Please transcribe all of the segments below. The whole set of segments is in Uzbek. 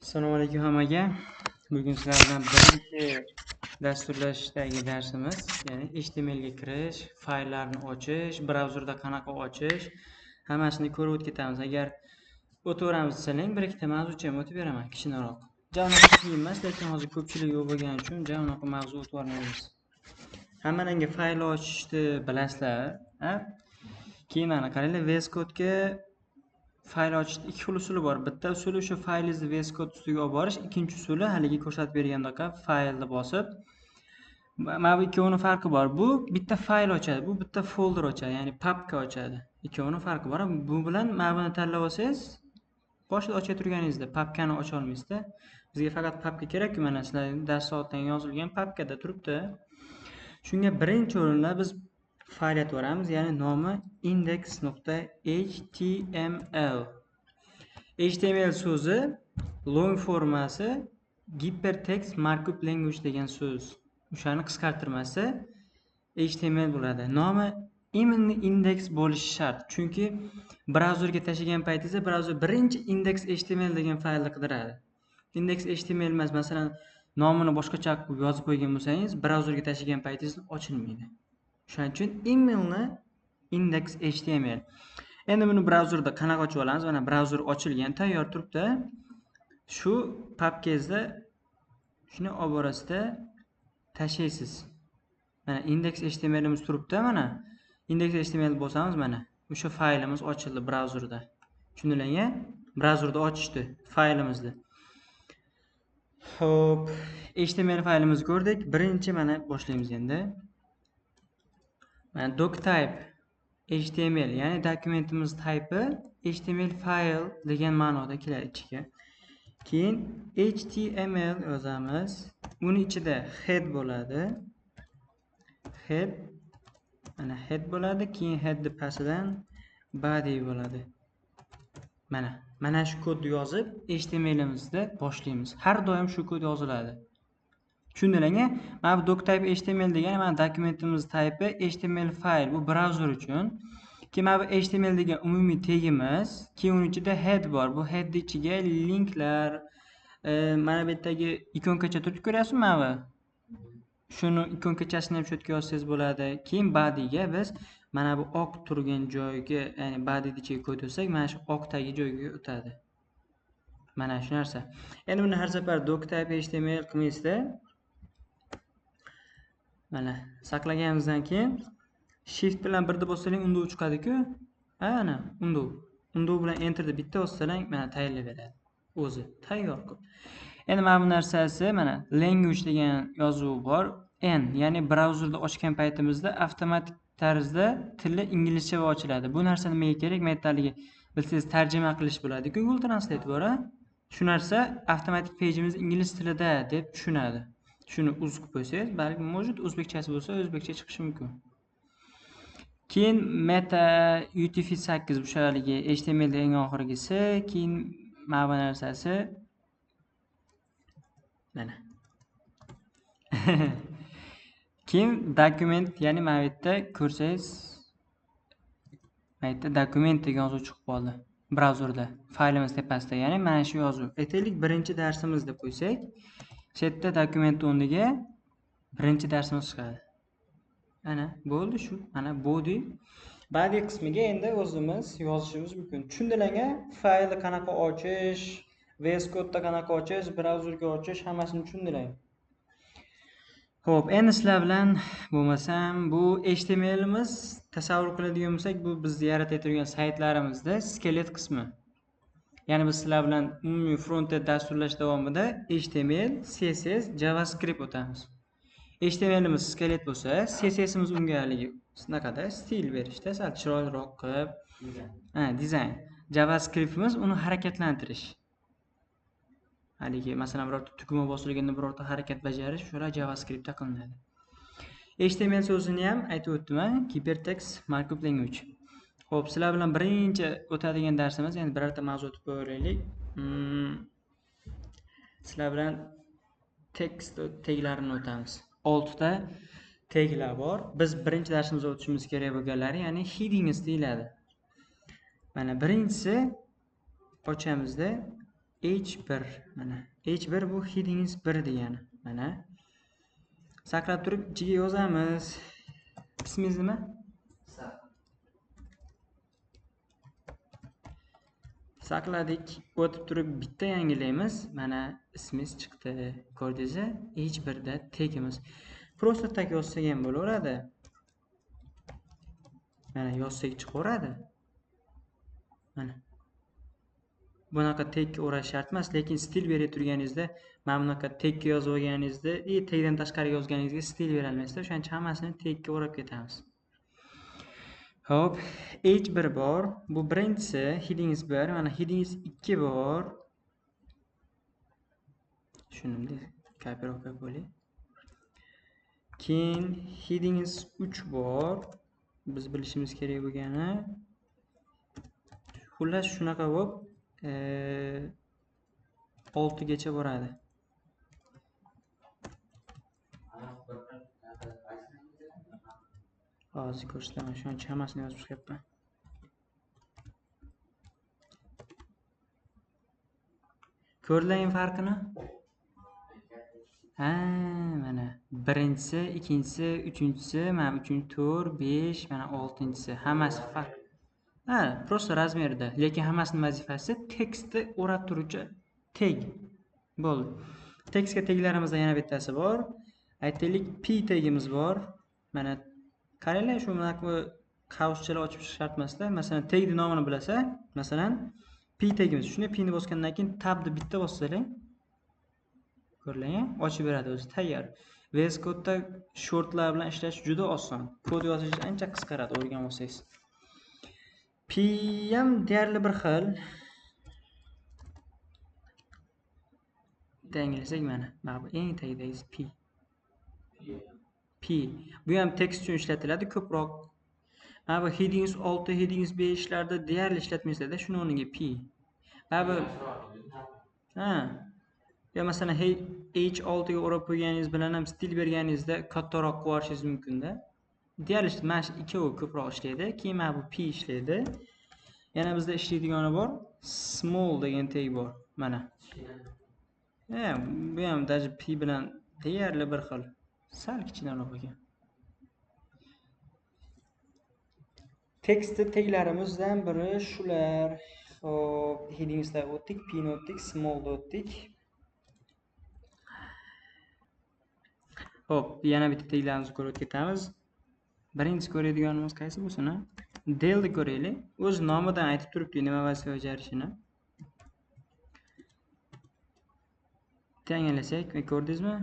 Assalomu alaykum hammaga. Bugun sizlar bilan birinchi dasturlashdagi darsimiz, ya'ni HTML ga kirish, fayllarni ochish, brauzerda qanaqa ochish, hammasini ko'rib o'tib ketamiz. Agar o'taveramiz desalang, bir ikkita mavzucha ham o'tib beraman, kichkinaroq. Ja unaqa qiyin emas, lekin hozir ko'pchilik yo'q bo'lgani uchun ja unaqa mavzu o'tib yubormaymiz. Hammalangga fayl ochishni bilasizlar, ha? Keyin mana qaranglar, VS Code'ga fayl ochishni ikki xil usuli bor. Bitta usuli o'sha faylingizni VS Code ustiga olib borish, ikkinchi usuli haligi ko'rsatib bergandaqa faylni bosib, mana bu ikkovini farqi bor. Bu bitta fayl ochadi, bu bitta folder ochadi, ya'ni papka ochadi. Ikkovini farqi bor. Bu bilan mana buni tanlab olsangiz, boshida ocha turganingizda papkani ocha olmaysizda. Bizga faqat papka kerak-ku, mana sizlar dars soatidan yozilgan papkada turibdi. Shunga birinchi o'rinda biz fayl aytib, ya'ni nomi index.html. HTML so'zi long formasi hypertext markup language degan so'z. O'shani qisqartirmasi HTML bo'ladi. Nomi именно index bo'lishi shart. Chunki brauzerga tashlagan paytingizda brauzer birinchi index.html degan faylni qidiradi. Index.html emas, masalan, nomini boshqacha qilib yozib qo'ygan bo'lsangiz, brauzerga tashlagan paytingizda ochilmaydi. Shuning uchun именно index.html. Endi buni brauzerda qanaqa ochib olamiz? Mana brauzer ochilgan, tayyor turibdi. Shu papkangizda shuni olib borasizda tashlaysiz. Mana index.htmlimiz turibdi, mana index.html bosamiz, mana o'sha faylimiz ochildi brauzerda. Tushundinglarmi? Brauzerda ochishdi faylimizni. Xo'p, HTML faylimizni ko'rdik. Birinchi mana boshlaymiz endi. Mana doctype HTML, ya'ni dokumentimiz type'i HTML fayl degan ma'noda keladi ichiga. Keyin HTML yozamiz. Uni ichida head bo'ladi. Head, mana head bo'ladi, keyin headni pastidan body bo'ladi. Mana shu kodni yozib HTMLimizda boshlaymiz. Har doim shu kod yoziladi. Tushundinglarmi? Mana bu doctype HTML degani mana dokumentimiz type'i HTML fayl, bu brauzer uchun. Keyin mana bu HTML degan umumiy tegimiz, keyin uning ichida head bor. Bu head ichiga linklar, mana bu yerdagi ikonkacha turibdi, ko'ryapsizmi mana bu? Shuni ikonkachasini ham shu yerga yozsangiz bo'ladi. Keyin bodyga biz mana bu oq turgan joyga, ya'ni body ichiga kod yozsak, mana shu oqdagi joyga o'tadi. Mana shu narsa. Endi buni har safar doctype HTML qilmaysizda. Mana saqlaganimizdan keyin shift bilan birni bossalang undo chiqadi-ku. Ana undo. Undo bilan enter deb bitta bossalang mana tayyorlab beradi. O'zi tayyor qilib. Endi mana bu narsasi mana language degan yozuv bor. N, ya'ni brauzerda ochgan paytimizda avtomatik tarzda tili inglizcha ochiladi. Bu narsa nimaga kerak? Maytaligi bilsangiz tarjima qilish bo'ladi. Google Translate bor-a? Shu narsa avtomatik page'imiz ingliz tilida deb tushunadi. Shuni uz qilib qo'ysangiz, balki mavjud o'zbekchasi bo'lsa, o'zbekcha chiqishi mumkin. Keyin meta UTF-8 o'sha haligi HTML eng oxirgisi, keyin mana bu narsasi mana. Keyin dokument, ya'ni mana bu yerda ko'rsangiz, mana bu yerda dokument degan yozuv chiqib qoldi brauzerda, faylimiz tepasida, ya'ni mana shu yozuv. Aytaylik, birinchi darsimiz deb qo'ysak, shu yerda dokument o'rniga birinchi darsimiz chiqadi. Ana bo'ldi shu. Mana body. Body qismiga endi o'zimiz yozishimiz mumkin. Tushundilarmi? Faylni qanaqa ochish, VS Code'da qanaqa ochish, brauzerga ochish, hammasini tushundilar. Xo'p, endi sizlar bilan bo'lmasam bu HTMLimiz tasavvur qiladigan bo'lsak, bu biz yaratayotgan saytlarimizda skelet qismi. Ya'ni biz sizlar bilan umumiy frontend dasturlash davomida HTML, CSS, JavaScript o'tamiz. HTMLimiz skelet bo'lsa, CSSimiz unga haligi shunaqada stil berishda, sal chiroyliroq qilib, ha, dizayn. JavaScriptimiz uni harakatlantirish. Haligi masalan birorta tugma bosilganda birorta harakat bajarish, shular JavaScriptda qilinadi. HTML so'zini ham aytib o'tdim, hypertext markup language. Xo'p, sizlar bilan birinchi o'tadigan darsimiz, endi birorta mavzu o'tib ko'raylik. Sizlar bilan tekst teglarini o'tamiz. 6 ta teglar bor. Biz birinchi darsimizda o'tishimiz kerak bo'lganlari, ya'ni headings deyiladi. Mana birinchisi ochamizda H1 mana H1 bu headingiz 1 degani. Mana saqlab turib ichiga yozamiz. Ismingiz nima? Saqladik, o'tib turib bitta yangilaymiz. Mana ismingiz chiqdi. Ko'rdingizmi? H1 da tagimiz. Prosta tag yozsak ham bo'laveradi. Mana yozsak chiqaveradi. Mana bunaqa tagga o'rash shart emas, lekin stil berib turganingizda, mana bunaqa tagga yozib olganingizda, tagdan tashqari yozganingizga stil bera olmaysizda, o'shaning uchun hammasini tagga o'rab ketamiz. Xo'p, H1 bor. Bu birinchisi, headingiz 1, mana headingiz 2 bor. Shuni bunday kopirovka bo'ling. Keyin headingiz 3 bor. Biz bilishimiz kerak bo'lgani. Xullas shunaqa bo'lib 6 gacha boradi. Hozir ko'rsataman, shuning uchun hammasini yozib chiqyapman. Ko'rdinglarmi farqini? Ha, mana birinchisi, ikkinchisi, uchinchisi, mana 3, 4, 5, mana 6-inchisi. Hammasi farq. Ha, prosta razmerida, lekin hammasining vazifasi tekstni o'rab turuvchi tag. Bo'ldi. Tekstga taglarimizda yana bittasi bor. Aytaylik, p tagimiz bor. Mana qaranglar, shu bunaqa qavschalar ochib chiqish shart emasda. Masalan, tagning nomini bilasa, masalan, p tagimiz. Shuni p ni bosgandan keyin tabni bitta bossanglar, ko'ringlar, ochib beradi o'zi, tayyor. VS Code'da shortlar bilan ishlash juda oson. Kod yozish ancha qisqaradi o'rganib olsangiz. P ham deyarli bir xil. Yangilasak mana, mana bu eng tagidagisi P. P. Bu ham tekst uchun ishlatiladi ko'proq. Mana bu headings 6, headings 5 larda deyarli ishlatmaysizlar-da, shuni o'rniga P. Mana bu ha. Yo masalan H6 ga o'rab qo'yganingiz bilan ham stil berganingizda kattaroq qilib yuborishingiz mumkin-da. Deyarli mana shu ikkovi ko'proq ishlaydi. Keyin mana bu P ishlaydi. Yana bizda ishlaydigani bor, small degan tag bor. Mana. Bu ham даже P bilan deyarli bir xil. Sal kichkinaroq ekan. Tekstni taglarimizdan biri shular. Xo'p, headingslar o'tdik, P ni o'tdik, smallni o'tdik. Xo'p, yana bitta taglarimizni ko'rib ketamiz. Birinchi ko'radiganimiz qaysi bo'lsin, ha? Delni ko'raylik. O'z nomidan aytib turibdi nima vazifa bajarishini. Tangilasak, ko'rdingizmi?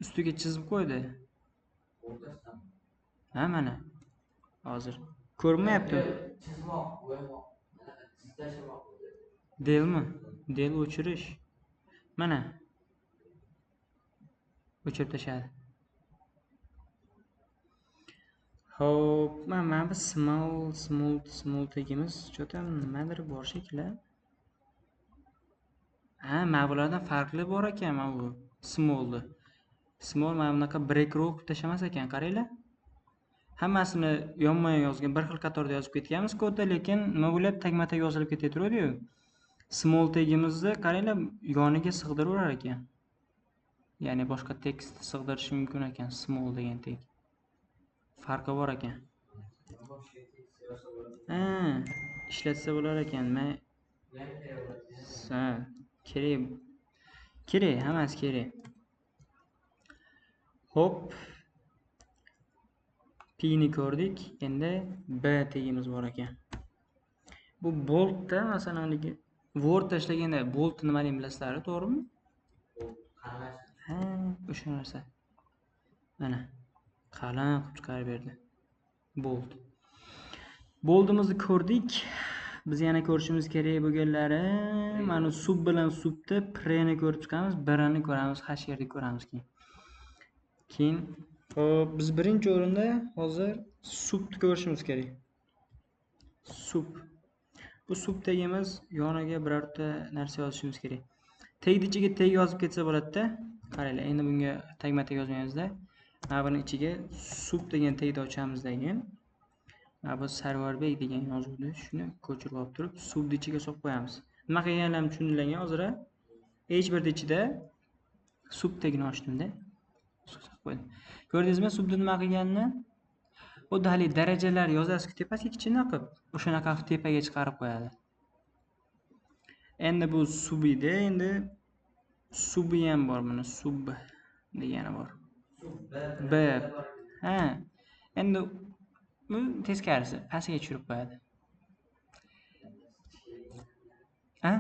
Ustiga chizib qo'ydi. Ha, mana. Hozir ko'rinmayapti. Chizmoq, bo'yamoq, chizib tashlamoq. Delmi? Del o'chirish. Mana. O'chirib tashladi. Xo'p, mana bu small, small, small tagimiz cho'tam nimadir bor shekilli. Ha, mana bulardan farqli bor ekan mana bu smallni. Small mana bunaqa break row qilib tashlamas ekan, qaranglar. Hammasini yonma-yon yozgan, bir xil qatorda yozib ketganmiz kodda, lekin nima bo'lyapti, tagma-tag yozilib ketaveradi-yu. Small tagimizni qaranglar, yoniga sig'diraverar ekan. Ya'ni boshqa tekst sig'dirish mumkin ekan small degan tag. Farqi bor ekan. Ha, ishlatsa bo'lar ekan. Men ha, kerak. Kerak, hammasi kerak. Xo'p. P ni ko'rdik. Endi B tagimiz bor ekan. Bu boldda masalan haligi Word tashlaganda bold nimaligini bilasizlar, to'g'rimi? Ha, o'sha narsa. Mana qalin qilib chiqarib berdi. Bold. Boldimizni ko'rdik. Biz yana ko'rishimiz kerak bo'lganlari mana sub bilan subda preni ko'rib chiqamiz, birini ko'ramiz, hasherni ko'ramiz keyin. Keyin hop, biz birinchi o'rinda hozir subni ko'rishimiz kerak. Sub. Bu sub tagimiz yoniga birorta narsa yozishimiz kerak. Tagni ichiga tag yozib ketsa bo'ladi-da. Qaranglar, endi bunga tagma-tag yozmaymizda. Mana buning ichiga sub degan tagni ochamiz keyin. Mana bu Sarvarbek degan yozuvni shuni ko'chirib olib turib subni ichiga solib qo'yamiz. Nima qilganlarimni tushundilar hozir? H1 ichida sub tagini ochdimda. Qo'ydim. Ko'rdingizmi subni nima qilganini? Xuddi hali darajalar yozasiz tepasiga kichkina qilib, o'shanaqa qilib tepaga chiqarib qo'yadi. Endi bu sub edi, endi subi ham bor buni, sub degani bor. B. Ha. Endi bu teskarisi, pastga tushirib qo'yadi. Ha?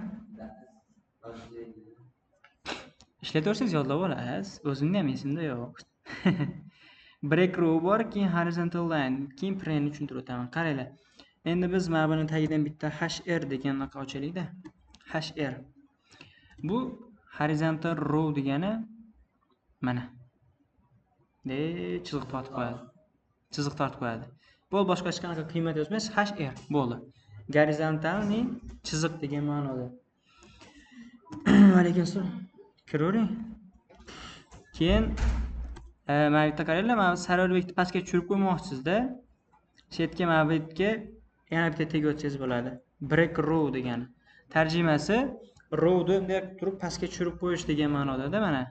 Ishlataversangiz yodlab olasiz. O'zimda ham esimda yo'q. Break row bor, keyin horizontal line, keyin preni tushuntirib o'taman. Qaranglar. Endi biz mana buni tagidan bitta hr degan naqa ochaylik-da. hr. Bu horizontal row degani mana. De chiziq tortib qo'yadi. Chiziq tortib qo'yadi. Bu boshqa hech qanaqa qiymat yozmaysiz, hr bo'ldi. Gorizontalni chiziq degan ma'noda. Alaykum assalom. Kiravering. Keyin mana bu yerda qaranglar, mana Sarvarbekni pastga tushirib qo'ymoqchisizda. Chetga mana bu yerga yana bitta tag o'tsangiz bo'ladi. Break row degani. Tarjimasi rowni bunday turib pastga tushirib qo'yish degan ma'noda-da mana.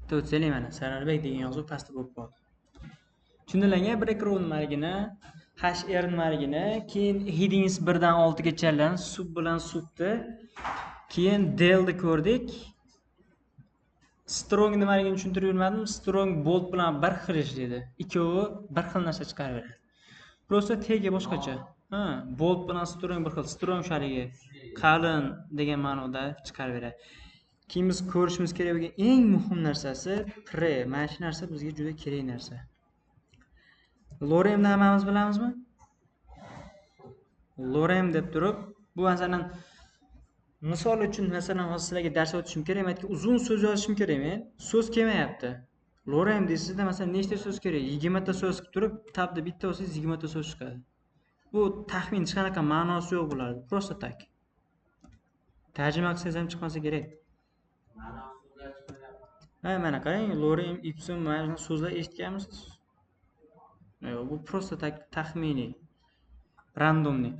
Bitta o'tsanglar mana Sarvarbek degan yozuv pastda bo'lib qoldi. Tushundilarmi break row nimaligini, hr nimaligini, keyin headings 1 dan 6 gacha sub bilan subni, keyin delni ko'rdik. Strong nimaligini tushuntirib yurmadim. Strong bold bilan bir xil ishlaydi. Ikkovi bir xil narsa chiqarib beradi. Prosta tegi boshqacha. Ha, bold bilan strong bir xil. Strong shaligi qalin degan ma'noda chiqarib beradi. Keyin biz ko'rishimiz kerak bo'lgan eng muhim narsasi pre. Mana shu narsa bizga juda kerak narsa. Loremni hammamiz bilamizmi? Lorem deb turib, bu masalan misol uchun, masalan hozir sizlarga dars o'tishim kerak, men uzun so'z yozishim kerak, men so'z kelmayapti. Lorem deysizda masalan nechta so'z kerak? 20 ta so'z qilib turib, tabda bitta olsangiz 20 ta so'z chiqadi. Bu taxmin, hech qanaqa ma'nosi yo'q bularda. Prosta tak. Tarjima qilsangiz ham chiqmasa kerak. Ha, mana qarang, lorem ipsum mana so'zlar eshitganmisiz? Yo'q, bu prosta tak taxminiy, randomniy.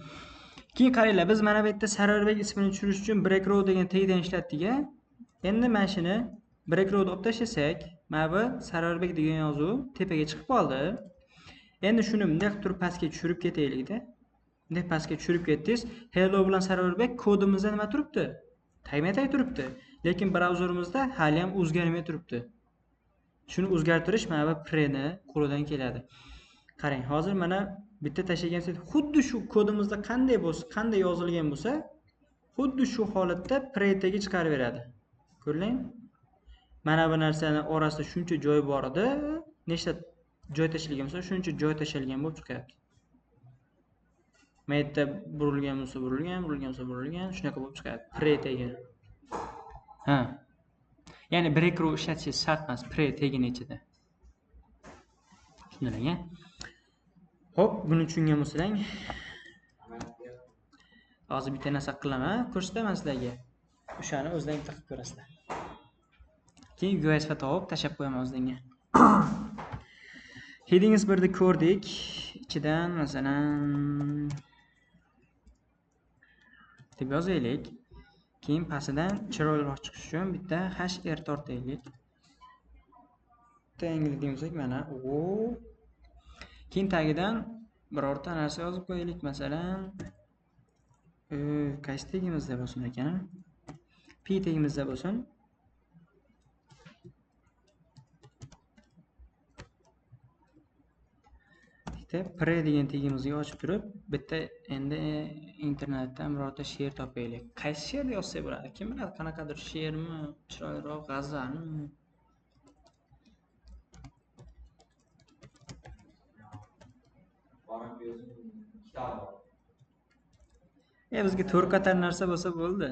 Keyin qaranglar, biz mana bu yerda Sarvarbek ismini tushirish uchun break row degan tagdan ishlatdik-a. Endi mana shuni break rowni olib tashlasak, mana bu Sarvarbek degan yozuv tepaga chiqib qoldi. Endi shuni bunday qilib turib pastga tushirib ketaylik-da. Bunday pastga tushirib ketdingiz. Hello bilan Sarvarbek kodimizda nima turibdi? Tagma-tag turibdi. Lekin brauzerimizda hali ham o'zgarmay turibdi. Shuni o'zgartirish mana bu preni qo'lidan keladi. Qarang, hozir mana bitta tashlagan xuddi shu kodimizda qanday bo'lsa, qanday yozilgan bo'lsa, xuddi shu holatda pre tagi chiqarib beradi. Ko'rdingmi? Mana bu narsani orasida shuncha joy bor edi, nechta joy tashlangan bo'lsa, shuncha joy tashlangan bo'lib chiqyapti. Mana yerda burilgan bo'lsa burilgan, burilgan bo'lsa burilgan, shunaqa bo'lib chiqyapti pre tagi. Ha. Ya'ni break row ishlatishingiz shart emas pre tagini ichida. Tushundinglar? Xo'p, buni tushungan bo'lsang, hozir bitta narsa qilaman, ko'rsataman sizlarga. O'shani o'zlaring taqib ko'rasizlar. Keyin USB topib tashlab qo'yaman o'zingga. Headings 1ni ko'rdik. Ichidan masalan deb yozaylik. Keyin pastidan chiroyliroq chiqish uchun bitta hr tortaylik. Tangli deymiz mana. O. Keyin tagidan birorta narsa yozib qo'yaylik, masalan, qaysi tagimizda bo'lsin ekan? P tagimizda bo'lsin. Bitta pre degan tagimizni ochib turib, bitta endi internetdan birorta she'r topaylik. Qaysi she'rni yozsak bo'ladi? Kim biladi, qanaqadir she'rmi, chiroyliroq g'azalmi? Bizga to'rt qator narsa bo'lsa bo'ldi.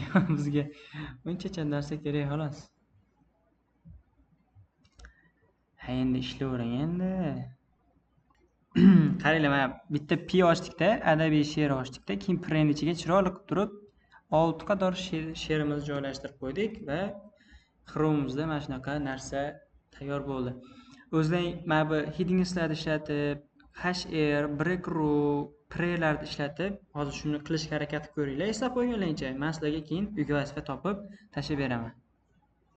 Yo'q, bizga unchacha narsa kerak xolos. Ha, endi ishlayvering endi. Qaranglar, mana bitta P ochdikda, adabiy she'r ochdikda, keyin preni ichiga chiroyli qilib turib 6 qator she'rimizni joylashtirib qo'ydik va Chrome'imizda mana shunaqa narsa tayyor bo'ldi. O'zlaring mana bu headingslarni ishlatib, hr, break row, prelarni ishlatib, hozir shuni qilishga harakat qilib ko'ringlar. Eslab qo'yinglarcha, men sizlarga keyin uyga vazifa topib tashlab beraman.